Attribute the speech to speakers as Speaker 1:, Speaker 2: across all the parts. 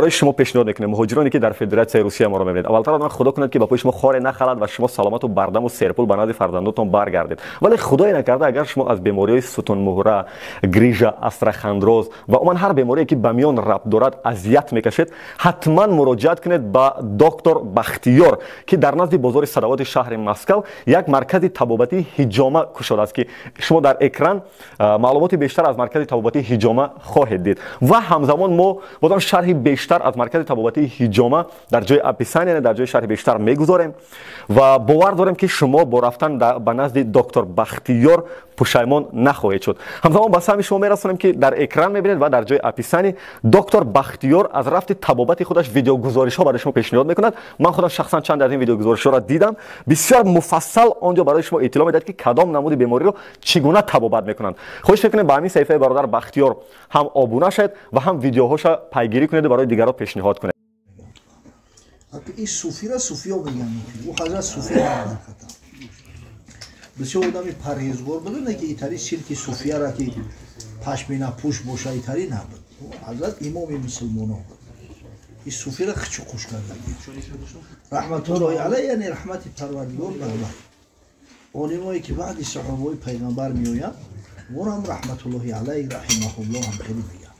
Speaker 1: Барои шумо пешниҳод мекунем, муҳоҷироне ки дар Федератсияи Русия моро мебинед, аввалтар аз Худо кунад ки ба пои шумо хоре нахалад ва шумо саломату бардаму серпул ба назди фарзандотон баргардед. Вале худое накарда, агар шумо аз бемориҳои сутунмуҳра, грижа, остеохондроз ва умуман ҳар беморие ки ба миён рабт дорад азият мекашед, ҳатман муроҷиат кунед ба доктор Бахтиёр, ки дар назди бозори Садавоти шаҳри Москав як маркази табобатии ҳиҷома кушодааст, ки шумо дар экран маълумоти бештар аз маркази табобатии ҳиҷома хоҳед дид. Ва ҳамзамон мо бозам шарҳи бештар аз маркази табобатии ҳиҷома дар ҷои описания, дар ҷои шарҳи бештар мегузорем ва бовар дорем, ки шумо бо рафтан ба назди доктор Бахтиёр пушаймон нахоҳед шуд. Ҳамзамон ба самъи шумо мерасонем, ки дар экран мебинед ва дар ҷои описание доктор Бахтиёр аз рафти табобати худаш видеогузоришҳо барои шумо пешниҳод мекунад. Ман худам шахсан чанд аз ин видеогузоришҳоро дидам. Бисёр муфассал он ҷо барои шумо иттилоъ медиҳад, ки кадом намуди бемориро чӣ гуна табобат мекунанд. Хоҳиш мекунем, ба ҳамин саҳифаи бародар Бахтиёр ҳам обуна шавед ва ҳам видеоҳоша пайгирӣ кунеду барои дигарро пешниҳод кунед.
Speaker 2: Ин суфира суфиё мегӯянд, ӯ ҳазрат суфи бисёр одами парҳезгор буд, не ки итари сирки суфияра ки пашминапӯш боша, итари набуд. Ҳазрат имоми мусулмоно буд. Ин суфира хичу қуш кардаги, раҳматуллоҳи алайҳ, яъне раҳмати Парвардигор бар вай. Олимое ки баъди саҳобаҳои пайғамбар меоянд, онам раҳматуллоҳи алайҳ, раҳимаҳуллоҳ ҳам хеле мегӯянд.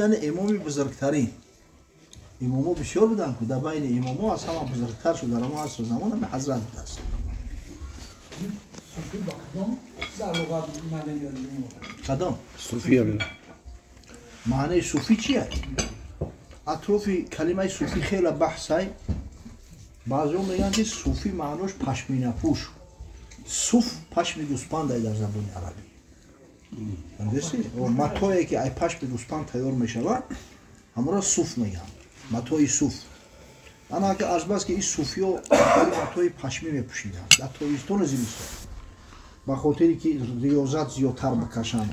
Speaker 2: Яъне имоми бузургтарин имомо бисёр буданд, ку дар байни имомо аз ҳама бузургтар шуд дар ҳама асру замон ҳами ҳазрат будааст. Кадом маънаи суфӣ чия? Атрофи калимаи суфӣ хеле баҳсай. Баъзеҳо мегӯянд, ки суфӣ маънош пашминапӯш, суф пашми гӯспандай дар забони арабӣ. Матое ки ай пашми гӯспанд тайёр мешавад, ҳамонро суф мегӯянд, матои суф. Ана ака азбаски ин суфиё матои пашмӣ мепӯшиданд дар тобистону зимистон, ба хотире ки риёзат зиёдтар бикашанд,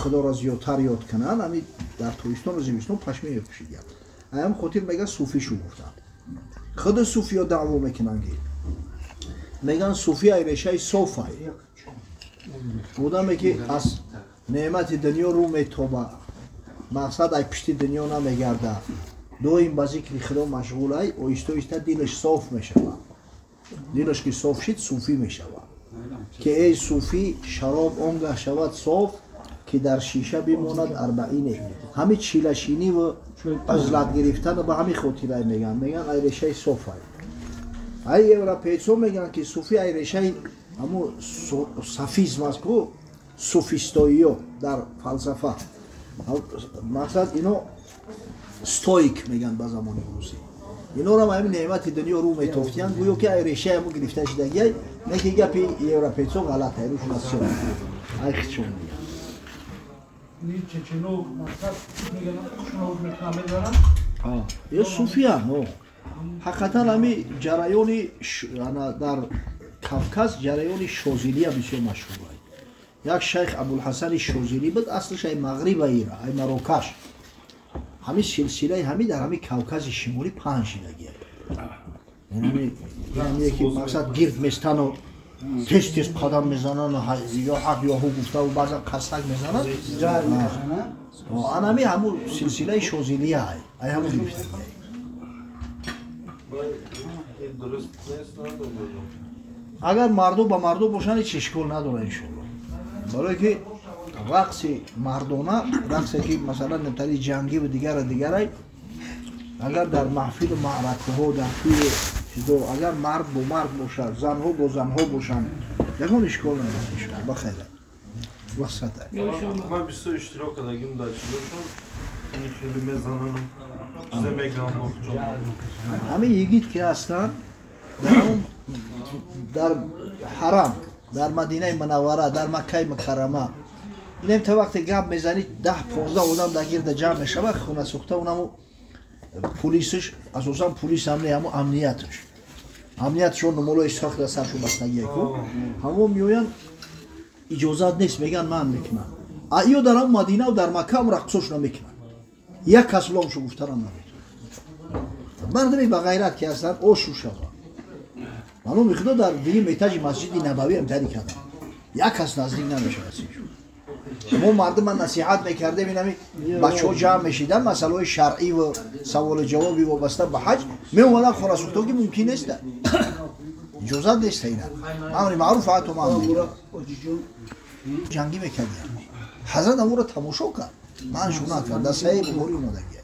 Speaker 2: худоро зиёдтар ёд кунанд, ами дар тобистону зимистон пашмӣ мепӯшиданд. Ҳамин хотир мегӯяд суфӣ шу гуфтанд. Худи суфиё даъво мекунанд, ки мегӯянд суфӣ ай решаи софай, одаме ки аз неъмати дунё рӯ метоба, мақсад ай пишти дунё намегардад, доим ба зикри худо машғулай, оҳиста оҳиста дилаш соф мешавад. Дилаш ки соф шид, суфӣ мешавад. Ки эй суфӣ, шароб он гаҳ шавад соф, ки дар шиша бимонад арбаине. Ҳами чилашиниву азлат гирифтан ба ҳамин хотирай мегӯянд, мегӯянд ай решаи софай. Ай европейцо мегӯянд, ки суфӣ ай решаи ҳамун софизм аст ку, суфистоиё дар фалсафа. Мақсад ино стоик мегӯянд ба забони русӣ. Инорам ҳамин неъмати дунё рӯ метофтиянд, гӯё ки ай решаи ҳамун гирифта шидагиай. Не ки гапи европейцо ғалат ай, рӯшон аз чо ай хичон мегӯянд. Ё суфиян ҳақиқатан ҳами ҷараёни дар Кавказ ҷараёни шозилия бисёр машҳур. Як шайх Абулҳасани Шозилӣ буд, аслаш ай Мағриба ира, ай Марокаш. Ҳамин силсилаи ҳами дар ҳами Кавкази Шимолӣ паҳн шидагия. Яъне ки мақсад гирд месታну тез тез қадам мезанану ё ҳақ ё ҳу гуфтаву баъзан қасак мезананд. Анами ҳамун силсилаи шозилия ай, ай ҳамун гирифтагия. Агар марду ба марду бошанд, ҳеч ишкол надорад, иншоалло. Барое ки рақси мардона, рақсе ки масалан тари ҷангӣ ва дигара дигарай, агар дар маҳфилу маъракаҳо, дар тӯи чизо, агар мард бо мард бошад, занҳо бо занҳо бошанд, ягон ишкол надорад, иншоалло. Ба хайр, васата.
Speaker 3: Ман бисёр иштирок кардагим дар чизошон, хеле мезанам, чизе мегӯям.
Speaker 2: Ҳамин йигит ки ҳастанд дар ҳарам, дар Мадинаи Мунаввара, дар Маккаи Мукаррама, инем та вақте гап мезанӣ, 10-15 одам дар гирда ҷамъ мешавад, хона сӯхта, унаму пулисш, асосан пулис ҳам не, ҳаму амниятш, амниятшон нумолои сохта саршу бастагия ку, ҳамо меоянд, иҷозат нест, мегӯянд ман мекунам. А иё дар ҳам Мадинаву дар Макка ҳам рақсошона мекунанд, як кас ломшу гуфтанам наметавонад. Мардуми ба ғайрат ки ҳастанд, ошу шавад. Маълум худо дар дуюм этажи масҷиди Набавӣ ҳам тари карданд, як кас наздик намешавад. Мо мардума насиҳат мекардем, инами бачаҳо ҷамъ мешидан, масъалаҳои шаръӣ ва саволу ҷавоби вобаста ба ҳаҷ меомадан хонасӯхто ки мумкин нест, иҷозат нест ина. Амри маъруф ҳатто ман ҷангӣ мекардиям. Ҳазрат амуро тамошо кард, ман шу накард, дар Саҳеҳи Бухорӣ омадагия.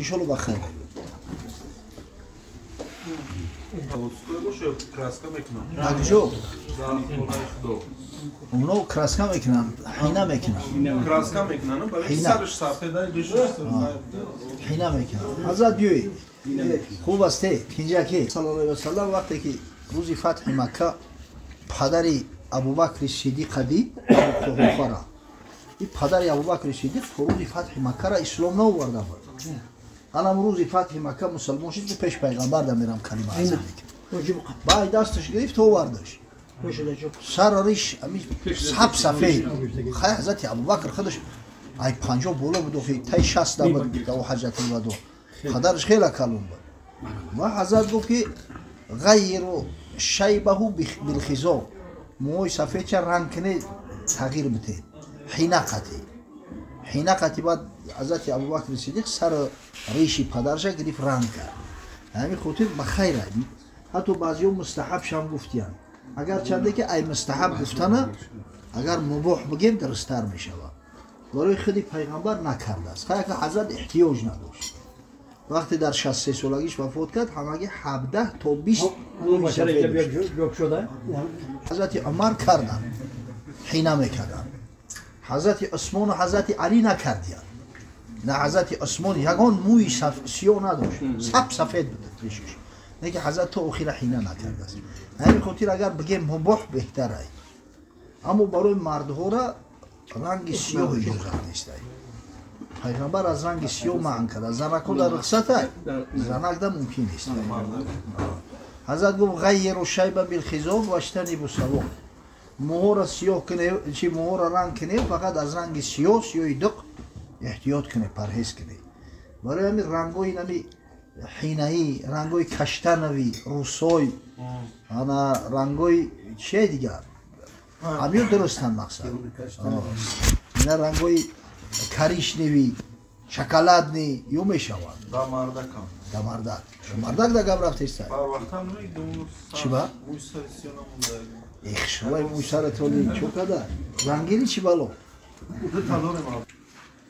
Speaker 2: Иншолло ба хайр. Акҷо? Оно краска мекунанд, ҳина мекунанд.
Speaker 3: Краска мекунанд, барои сараш сафеда,
Speaker 2: ҳина мекунанд. Ҳазрат биёед. Хуб асте, кинҷаки саллаллоҳу алайҳи васаллам вақте ки рӯзи фатҳи Макка падари Абубакри Сиддиқа дид, Абу Қуҳофара. Ин падари Абубакри Сиддиқ то рӯзи фатҳи Маккара ислом наоварда буд. Анам рӯзи фатҳи Макка мусалмон шуд, пеш пайғамбар да мерам калима аза мекунам. Баъд дасташ гирифт, овардаш. Сар риш саб сафед. Хай ҳазрати Абубакр худаш ай 50 боло буд, охи тай 60 да буд дар ҳаҷатул вадо. Падараш хеле калон буд. Ва ҳазрат гуфт ки ғайру шайбаҳу билхизоб. Мӯи сафедча ранг кунед, тағйир бидед. Ҳина қатӣ. Ҳина қатӣ баъд ҳазрати Абубакри Сиддиқ сар риши падарша гирифт ранг кард. Ҳамин хотир ба хайр. Ҳатто баъзеҳо мустаҳабшам гуфтиянд. Агарчанде ки ай мустаҳаб гуфтана агар мубоҳ бигем дурусттар мешавад. Барои худи пайғамбар накардааст. Хайр ҳазрат эҳтиёҷ надошт. Вақте дар 63 солагиш вафот кард, ҳамагӣ 17 то 20 мӯи сафед дошт. Ҳазрати Умар карданд, ҳина мекарданд. Ҳазрати Усмону ҳазрати Алӣ накардиянд. На ҳазрати Усмон ягон мӯи сиёҳ надошт, саб сафед буд ришаш. Лекин ҳазрат то охира ҳина накардааст. Ҳамин хотир агар бигем мубоҳ беҳтар ай. Аммо барои мардҳора ранги сиёҳ иҷозат нест ай. Пайғамбар аз ранги сиёҳ манъ карда. Занако дар рухсат ай, занак да мумкин нест. Ҳазрат гуфт ғайиру шайба билхизоб ваштанибу савод. Мӯҳоро сиёҳ кунед, чи мӯҳоро ранг кунед, фақат аз ранги сиёҳ, сиёҳи дуқ эҳтиёт кунед, парҳез кунед. Барои ҳамин рангҳои нами ҳинаӣ, рангҳои каштановӣ, русой, ана рангҳои чие дигар? Ҳамиё дурустанд мақсад. Ина рангҳои коричневый, шоколадный ё мешаванд.
Speaker 3: Да мардакам.
Speaker 2: Да мардак. Мардак да гап рафтеста. Чӣ ба? Эх, шулай мӯи сара толи чо када? Рангини чӣ бало?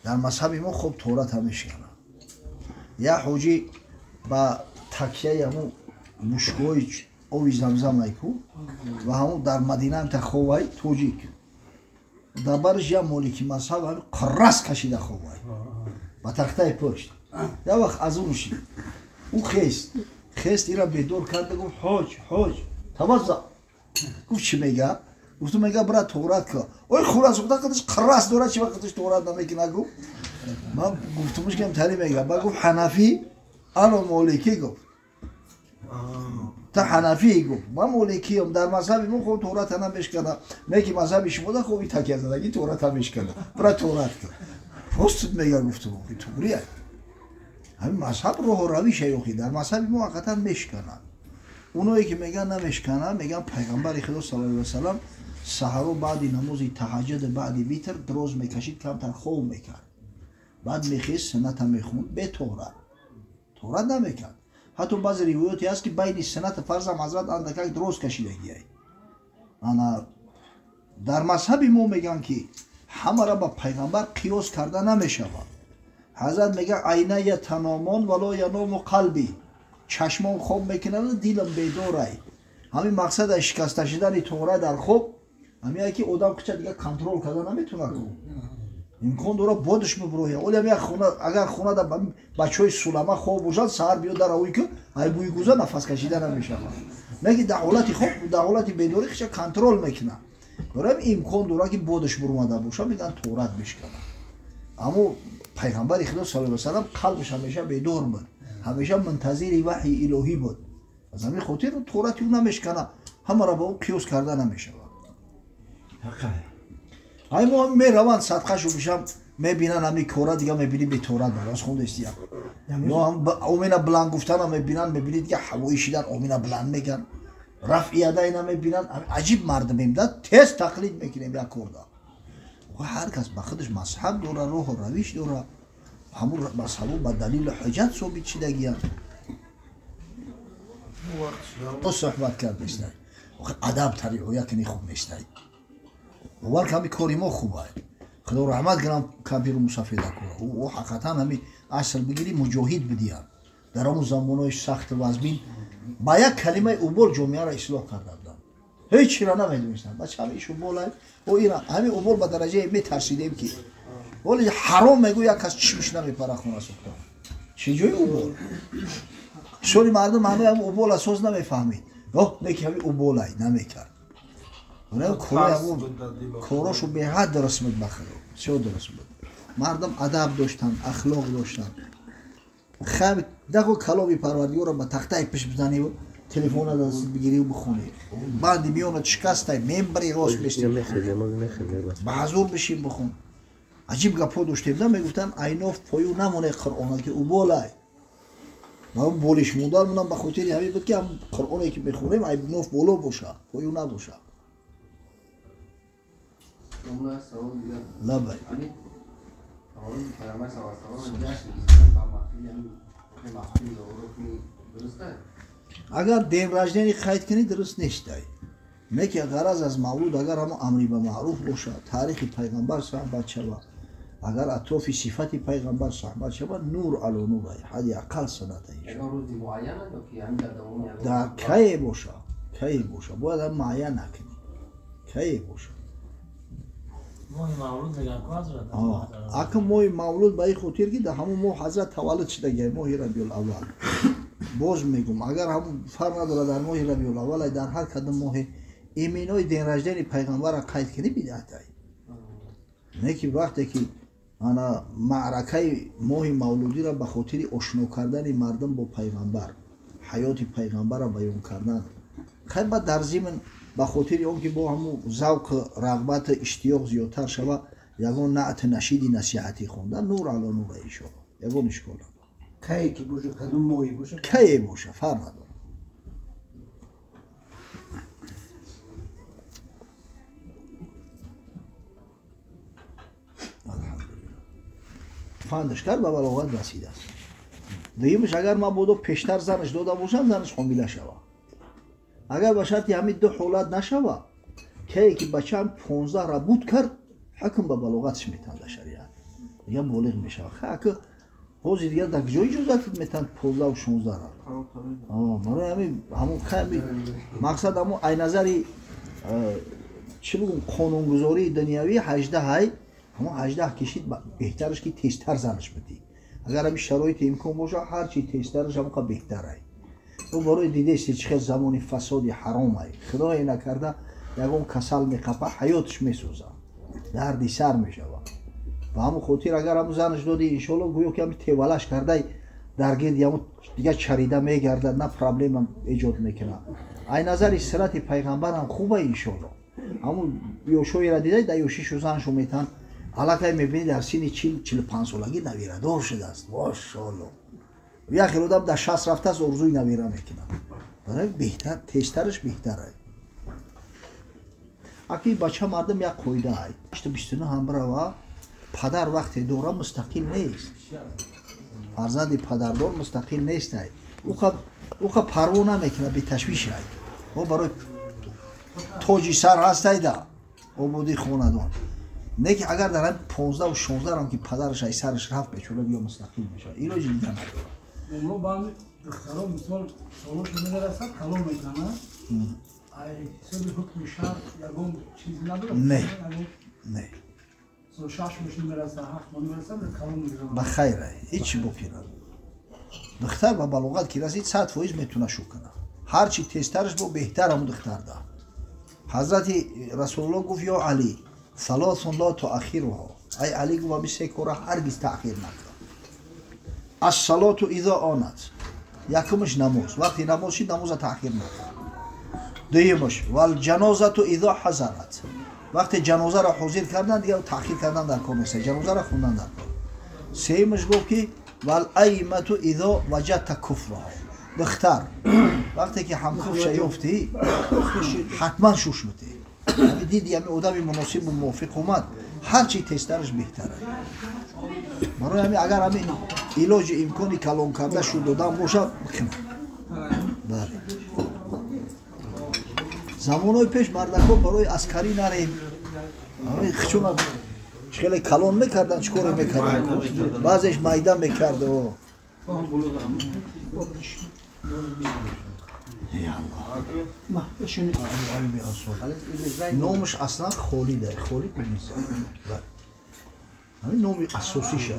Speaker 2: Дар мазҳаби мо хоб торат ҳам мешиканад. Як ҳоҷӣ ба такяи ҳамун мушкҳои оби замзам айку ва ҳамун дар Мадина ҳамта ховай тоҷик. Дар бараш як молики мазҳаб ҳамин қиррас кашида ховай ба тахтаи пушт. Як вақт аз он шид. Ӯ хест ира бедор карда гуфт ҳоҷ, ҳоҷ, тавазза. Гуфт чӣ мега? Гуфту мега бира тоғрат ка. Ой хурас худа қадаш қиррас дорад, чӣ вақт қадаш тоғрат намекуна гуфт. Ман гуфтумуш кам тари мега. Ба гуфт ҳанафӣ, ано моликӣ гуфт. Та ҳанафӣ гуфт. Ман моликиям, дар мазҳаби мо хоб тоғрат намешкана. Не ки мазҳаби шумо да хоби такя задагӣ тоғрат мешкана. Бира тоғрат ка. Рост мега гуфтум, туғри ай. Ҳамин мазҳаб роҳу равиш ай охи, дар мазҳаби мо ҳақиқатан мешкананд. Оное ки меган намешкананд, меган пайғамбари Худо саллаллоҳу алайҳи васаллам саҳаро баъди намози таҳаҷҷуд, баъди витр дроз мекашид, камтар хоб мекард. Баъд мехест, сунната мехунд, бе тоғрат. Тоғрат намекард. Ҳатто баъзе ривоёте ҳаст ки байни суннату фарзам ҳазрат андакак дроз кашидагиай. Ана дар мазҳаби мо меган ки ҳамаро ба пайғамбар қиёс карда намешавад. Ҳазрат мегӯяд айная таномон вало яному қалби. Чашмон хоб мекунанд, дилам бедорай. Ҳамин мақсад аз шикаста шудани тоғра дар хоб ҳамин ки одам куча дигар контрол карда наметавонад. Имкон дорад бодаш мебурояд. Оли ҳамин хона, агар хонада бачаҳои сулама хоб бошад, саҳар биёд дар авӯй ки ай бӯи гуза нафас кашида намешавад. Не ки дар ҳолати хоб, дар ҳолати бедорӣ хиша контрол мекунад. Барои имкон дорад ки бодаш бурмада бошад, мегӯянд тоғрат мешиканад. Аммо пайғамбари Худо саллаллоҳу алайҳи васаллам қалбаш ҳамеша бедор буд, ҳамеша мунтазири ваҳйи илоҳӣ буд. Аз ҳамин хотир тоғрати ӯ намешканад, ҳамаро ба ӯ қиёс карда намешавад. Ай мо мераванд садқашу бишам мебинанд ҳамин кора, дига мебинӣ беторат бароз хондестия. Ё омина баланд гуфтана мебинанд, мебинӣ дига ҳавоӣ шидан омина баланд меган. Рафъи ядайна мебинанд. Аҷиб мардумем да, тез тақлид мекунем як корда. Ҳар кас ба худаш мазҳаб дора, роҳу равиш дора. Ҳамун мазҳабо ба далилу ҳуҷҷат собит шидагиянд. То суҳбат кард нестай. Адаб риоя кунӣ хуб нестай. Бовар кун ҳами кори мо хуб ай. Худо раҳмат кунам кампиру мусафедакора. Ӯ ҳақиқатан ҳами асл бигирӣ муҷоҳид бидиҳанд. Дар ҳамун замонҳои сахту вазмин ба як калимаи убол ҷомеаро ислоҳ карда буданд. Ҳеҷ чиро намедонистанд. Бача ҳами иш уболай. Ҳами убол ба дараҷае метарсидем ки вале ҳаром мегӯ як кас чишмиш намепара хона сохта. Чӣ ҷои убол? Соли мардум ҳамаи ҳам убол асос намефаҳмид. Оҳ, неки ҳами уболай намекард. Корошу беҳад дуруст буд ба худо. Бисёр дуруст буд. Мардум адаб доштанд, ахлоқ доштанд. Хами дако каломи парвардигорро ба тахтаи пиш бизаниву телефона даст бигирию бихонӣ. Банди миёнат шикастай, мембари рост мести. Ба ҳазур бишин бихон. Аҷиб гапҳо доштем, да мегуфтанд айноф пою намоне Қуръона ки уболай. Ва болиш мондан ба хотири ҳамин буд ки ҳам Қуръоне ки мехонем айноф боло боша, пою набоша. Лабай. Агар день рождения қайд кунӣ дуруст нестай. Не ки ғараз аз мавлуд агар ҳамо амри ба маъруф бошад, таърихи пайғамбар суҳбат шавад, агар атрофи сифати пайғамбар суҳбат шавад, нур ало нур ай, ҳадди ақал саната дар кае боша, кае боша, бояд ҳам муайян накунӣ, кае боша. Ака моҳи мавлуд ба ин хотир ки дар ҳамон моҳ ҳазрат таваллуд шудагиай, моҳи рабиул-аввал. Боз мегум, агар ҳамон фарқ надорад дар моҳи рабиул-аввал, дар ҳар кадом моҳе именои день рождения пайғамбарро қайд кунӣ бидъатай. Не ки вақте ки ана маъракаи моҳи мавлудиро ба хотири ошно кардани мардум бо пайғамбар, ҳаёти пайғамбарро баён кардан, хай баъд дар зимн ба хотири он ки бо ҳамун завқ, рағбату иштиёқ зиёдтар шава, ягон наъту нашиди насиҳатӣ хондан нур ало нур иншоалло, ягон ишкол надорад.
Speaker 4: Кае ки боша, кадом моҳе боша?
Speaker 2: Кае боша, фарқ надорад. Алҳамдулиллоҳ. Фандаш кард, ба балоғат расидааст. Дуюмаш, агар мабодо пештар занаш дода бошад, занаш ҳомила шавад. Агар ба шарти ҳамин ду ҳолат нашавад, кае ки бачаам 15 ра буд кард, ҳукм ба балоғатш метанд дар шариат. Дигар болиғ мешавад. Ха, ҳозир дигар дар куҷо иҷозатат метанд 15 16 ра? Барои ҳамин ҳамон хами мақсад ҳамон ай назари чӣ бигӯм қонунгузории дунявӣ 18 ҳай, ҳамон 18 кишид беҳтараш ки тезтар занаш бидӣ. Агар ҳамин шароити имкон бошад, ҳар чи тезтараш ҳамонқа беҳтар ай. Ӯ барои дидести чӣ хел замони фасоди ҳаром ай. Худое накарда ягон касал меқапа, ҳаётш месӯзад, дарди сар мешавад. Ба ҳамон хотир агар ҳамон занаш додӣ, иншоалло гӯё ки ҳамин тевалаш кардай дар гирди ҳамон дигар чарида мегардад, на проблема эҷод мекунад. Ай назари сирати пайғамбарам хуба иншоалло. Ҳамон ёшоеро дидай, дар ёшишу заншу метан, аллакай мебинӣ дар синни 40-45 солагӣ навирадор шудааст. Мошоалло. Як хел одам дар 60 рафтааст, орзуи навира мекунад. Барои беҳтар, тезтараш беҳтар ай. Аки бача мардум як қоида ай. 29 ҳам бирава, падар вақте дора мустақил нест. Фарзанди падардор мустақил нест ай. Ӯ парво намекунад, беташвиш ай. Ӯ барои тоҷи сар ҳастай да ободии хонадон. Не ки агар дар ҳамин 15 16 рам ки падараш ай сараш рафт, бечора биё мустақил мешавад. Илоҷи дига надорад.
Speaker 4: Умро баъзе духтаро мисол солошо мерасад, калон мекунанд. Ай ҳисоби ҳукми шаръ ягон чиз надорад?
Speaker 2: Не. Не.
Speaker 4: Шаш моҳ мерасад, ҳафт моҳ мерасад, калон мекунанд.
Speaker 2: Ба хайр ай, ҳеҷ боки надорад. Духтар ба балоғат ки расид, 100% метавонад шӯ кунад. Ҳар чи тезтараш бо беҳтар ҳамон духтар да. Ҳазрати Расулуллоҳ гуфт: ё Алӣ, салосун ла туахирҳо. Ай Алӣ гуфт, ҳамин се кора ҳаргиз таъхир накун. Ассалоту изо онат. Якумаш намоз. Вақти намоз шид, намоза таъхир накун. Дуюмаш вал ҷанозату изо ҳазарат. Вақте ҷанозаро ҳозир кардан, дигар таъхир кардан дар кор нест, ҷанозаро хондан дар кор. Сеюмаш гуфт ки вал аймату изо ваҷадта куфраҳо. Духтар вақте ки ҳамкуфша ёфтӣ, ҳатман шуш битӣ. Ҳамин диди ҳамин одами муносибу мувофиқ омад, Ҳарчи тезтараш беҳтар аст. Барои ҳамин агар ҳамин илоҷи имкони калон карда шу додан бошад, бикунад. Бале. Замонҳои пеш мардакҳо барои аскарӣ нарем, ҳамин хичуна хеле калон мекарданд, чӣ коре мекарданд? Баъзеш майда мекард. Номаш аслан Холид, Холид ибн Зайд. Ҳамин номи асосиша.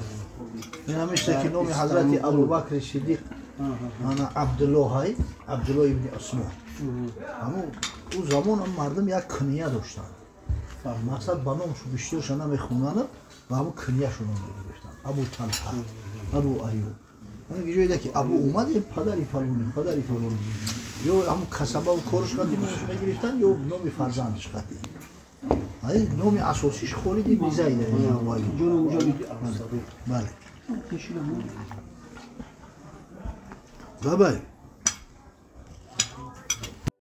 Speaker 2: Ин ҳамешта ки номи ҳазрати Абубакри Сиддиқ ана Абдуллоҳай, Абдуллоҳ ибни Усмон. Ҳамун ӯ замон мардум як куния доштанд. Мақсад ба номшу бисёрша намехонанд ва ҳамун кунияшонро мегирифтанд. Абу Талҳа, Абу Аюб. Ҷойда ки Абу омад, падари фалони, падари фалони. Ё ҳамун касабаву корш қадӣ номаш мегирифтанд, ё номи фарзандаш қадӣ. Номи асосиш Холид ибни Зайд. Бале. Бабай.